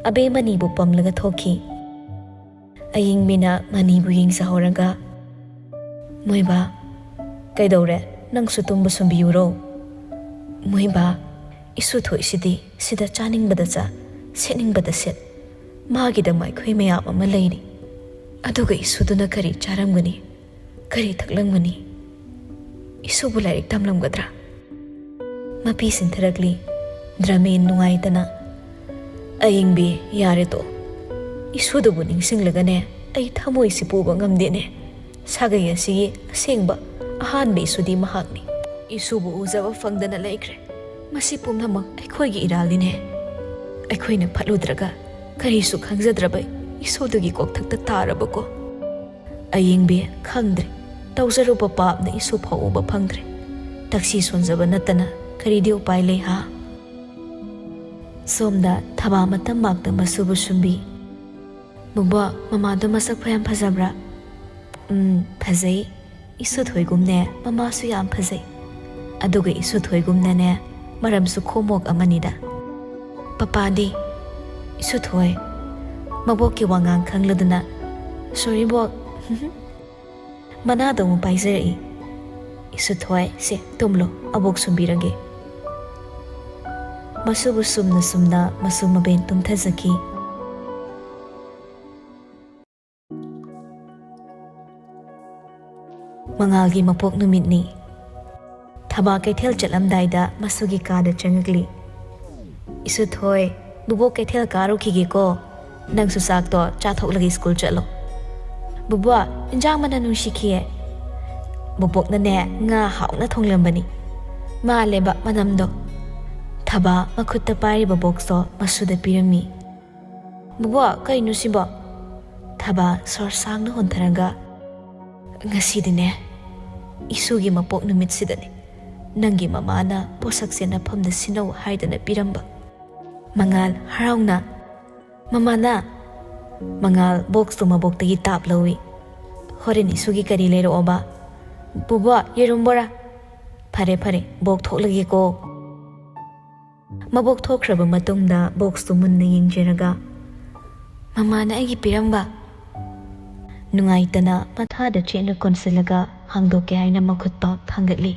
ꯑꯕꯦ ꯃꯅꯤꯕꯨ ꯄꯝꯂꯒ ꯊꯣꯛꯈꯤ꯫ ꯑꯌꯤꯡꯕꯤꯅ ꯃꯅꯤꯕꯨ ꯌꯦꯡꯖꯍꯧꯔꯒ, "ꯃꯣꯏꯕꯥ, ꯀꯩꯗꯧꯔꯦ? ꯅꯪꯁꯨ ꯇꯨꯝꯕ ꯁꯨꯝꯕꯤꯌꯨꯔꯣ?" "ꯃꯣꯏꯕꯥ, ꯏꯁꯨ ꯊꯣꯛꯏꯁꯤꯗꯤ ꯁꯤꯗ ꯆꯥꯅꯤꯡꯕꯗ ꯆꯥ, ꯁꯦꯠꯅꯤꯡꯕꯗ ꯁꯦꯠ꯫ ꯃꯥꯒꯤꯗꯃꯛ ꯑꯩꯈꯣꯏ ꯃꯌꯥꯝ ꯑꯃ ꯂꯩꯔꯤ꯫ ꯑꯗꯨꯒ ꯏꯁꯨꯗꯨꯅ ꯀꯔꯤ ꯆꯥꯔꯝꯒꯅꯤ? ꯀꯔꯤ ꯊꯛꯂꯝꯒꯅꯤ? ꯏꯁꯨꯕꯨ ꯂꯥꯏꯔꯤꯛ ꯇꯝꯂꯝꯒꯗ꯭ꯔꯥ?" ꯃꯄꯤ ꯁꯤꯟꯊꯔꯛꯂꯤ꯫ ꯗ꯭ꯔꯃꯦꯟ ꯅꯨꯡꯉꯥꯏꯇꯅ, "ꯑꯌꯤꯡꯕꯤ, ꯌꯥꯔꯦ ꯇꯣꯛꯑꯣ꯫ ꯏꯁꯨꯗꯨꯕꯨ ꯅꯤꯡꯁꯤꯡꯂꯒꯅꯦ, ꯑꯩ ꯊꯃꯣꯏꯁꯤ ꯄꯨꯕ ꯉꯝꯗꯦꯅꯦ꯫ ꯁꯥꯒꯩ ꯑꯁꯤꯒꯤ ꯑꯁꯦꯡꯕ ꯑꯍꯥꯟꯕ ꯏꯁꯨꯗꯤ ꯃꯍꯥꯛꯅꯤ꯫ ꯏꯁꯨꯕꯨ ꯎꯖꯕ ꯐꯪꯗꯅ ꯂꯩꯈ꯭ꯔꯦ꯫ ꯃꯁꯤ ꯄꯨꯝꯅꯃꯛ ꯑꯩꯈꯣꯏꯒꯤ ꯏꯔꯥꯜꯅꯤꯅꯦ꯫ ꯑꯩꯈꯣꯏꯅ ꯐꯠꯂꯨꯗ꯭ꯔꯒ ꯀꯔꯤꯁꯨ ꯈꯪꯖꯗ꯭ꯔꯕ ꯏꯁꯨꯗꯨꯒꯤ ꯀꯣꯛꯊꯛꯇ ꯇꯥꯔꯕꯀꯣ꯫ ꯑꯌꯤꯡꯕꯤ, ꯈꯪꯗ꯭ꯔꯦ꯫ ꯇꯧꯖꯔꯨꯕ ꯄꯥꯞꯅ ꯏꯁꯨ ꯐꯥꯎ ꯎꯕ ꯐꯪꯗ꯭ꯔꯦ꯫ ꯇꯛꯁꯤ ꯁꯣꯟꯖꯕ ꯅꯠꯇꯅ ꯀꯔꯤꯗꯤ ꯎꯄꯥꯏ ꯂꯩ ꯍꯥ?" ꯁꯣꯝꯗ ꯊꯕꯥ ꯃꯇꯝ ꯃꯥꯛꯇ ꯃꯁꯨꯕꯨ ꯁꯨꯝꯕꯤ꯫ "ꯕꯣꯕꯣꯛ, ꯃꯃꯥꯗꯣ ꯃꯁꯛ ꯐ-, ꯌꯥꯝ ꯐꯖꯕ꯭ꯔꯥ?" "ꯎꯝ, ꯐꯖꯩ꯫ ꯏꯁꯨ ꯊꯣꯏꯒꯨꯝꯅꯦ ꯃꯃꯥꯁꯨ ꯌꯥꯝ ꯐꯖꯩ꯫ ꯑꯗꯨꯒ ꯏꯁꯨ ꯊꯣꯏꯒꯨꯝꯅꯅꯦ ꯃꯔꯝꯁꯨ ꯈꯣꯝꯃꯣꯛ ꯑꯃꯅꯤꯗ꯫ "ꯄꯄꯥꯗꯤ?" ꯏꯁꯨꯊꯣꯏ ꯃꯕꯣꯛꯀꯤ ꯋꯥꯉꯥꯡ ꯈꯪꯂꯗꯨꯅ, "ꯁꯣꯔꯤ ꯕꯣꯛ," ꯃꯅꯥꯗꯣ ꯑꯃꯨꯛ ꯄꯥꯏꯖꯔꯛꯏ꯫ "ꯏꯁꯨꯊꯣꯏ, ꯁꯦ, ꯇꯨꯝꯂꯣ, ꯑꯕꯣꯛ ꯁꯨꯝꯕꯤꯔꯒꯦ꯫" ꯃꯁꯨꯕꯨ ꯁꯨꯝꯅ ꯁꯨꯝꯅ ꯃꯁꯨ ꯃꯕꯦꯟ ꯇꯨꯝꯊꯖꯈꯤ꯫ ꯃꯉꯥꯜꯒꯤ ꯃꯄꯣꯛ ꯅꯨꯃꯤꯠꯅꯤ꯫ ꯊꯕꯥ ꯀꯩꯊꯦꯜ ꯆꯠꯂꯝꯗꯥꯏꯗ ꯃꯁꯨꯒꯤ ꯀꯥꯗ ꯆꯪꯉꯛꯂꯤ꯫ "ꯏꯁꯨꯊꯣꯏ, ꯕꯨꯕꯣꯛ ꯀꯩꯊꯦꯜ ꯀꯥꯔꯨꯈꯤꯒꯦꯀꯣ꯫ ꯅꯪꯁꯨ ꯆꯥꯛꯇꯣ ꯆꯥꯊꯣꯛꯂꯒ ꯁ꯭ꯀꯨꯜ ꯆꯠꯂꯣ꯫" "ꯕꯨꯕꯣꯛ, ꯏꯟꯖꯥꯡ ꯃꯅꯝ ꯅꯨꯡꯁꯤꯈꯤꯌꯦ꯫" "ꯕꯨꯕꯣꯛꯅꯅꯦ, ꯉꯥ ꯍꯥꯎꯅ ꯊꯣꯡꯂꯝꯕꯅꯤ꯫ ꯃꯥꯜꯂꯦꯕ ꯃꯅꯝꯗꯣ꯫" ꯊꯕꯥ ꯃꯈꯨꯠꯇ ꯄꯥꯏꯔꯤꯕ ꯕꯣꯛꯁꯇꯣ ꯃꯁꯨꯗ ꯄꯤꯔꯝꯃꯤ꯫ "ꯕꯨꯕꯣꯛ, ꯀꯩꯅꯣ ꯁꯤꯕꯣ?" ꯊꯕꯥ ꯁꯣꯔ ꯁꯥꯡꯅ ꯍꯣꯟꯊꯔꯒ, "ꯉꯁꯤꯗꯤꯅꯦ, ꯏꯁꯨꯒꯤ ꯃꯄꯣꯛ ꯅꯨꯃꯤꯠꯁꯤꯗꯅꯦ, ꯅꯪꯒꯤ ꯃꯃꯥꯅ ꯄꯣꯠꯁꯛꯁꯦ ꯅꯐꯝꯗ ꯁꯤꯟꯅꯧ ꯍꯥꯏꯗꯅ ꯄꯤꯔꯝꯕ꯫" ꯃꯉꯥꯜ ꯍꯔꯥꯎꯅ, "ꯃꯃꯥꯅ?" ꯃꯉꯥꯜ ꯕꯣꯛꯁꯇꯨ ꯃꯕꯣꯛꯇꯒꯤ ꯇꯥꯞ ꯂꯧꯏ꯫ "ꯍꯣꯔꯦꯟ ꯏꯁꯨꯒꯤ ꯀꯔꯤ ꯂꯩꯔꯛꯑꯣꯕ?" "ꯕꯨꯕꯣꯛ, ꯌꯦꯔꯨꯝ ꯕꯣꯔꯥ꯫" "ꯐꯔꯦ, ꯐꯔꯦ, ꯕꯣꯛ ꯊꯣꯛꯂꯒꯦꯀꯣ꯫" ꯃꯕꯣꯛ ꯊꯣꯛꯈ꯭ꯔꯕ ꯃꯇꯨꯡꯗ ꯕꯣꯛꯁꯇꯨ ꯃꯨꯟꯅ ꯌꯦꯡꯖꯔꯒ, "ꯃꯃꯥꯅ ꯑꯩꯒꯤ ꯄꯤꯔꯝꯕ?" ꯅꯨꯡꯉꯥꯏꯇꯅ ꯃꯊꯥꯗ ꯆꯦꯠꯅ ꯀꯣꯟꯁꯤꯜꯂꯒ ꯍꯥꯡꯗꯣꯛꯀꯦ ꯍꯥꯏꯅ ꯃꯈꯨꯠꯇꯣ ꯊꯥꯡꯒꯠꯂꯤ꯫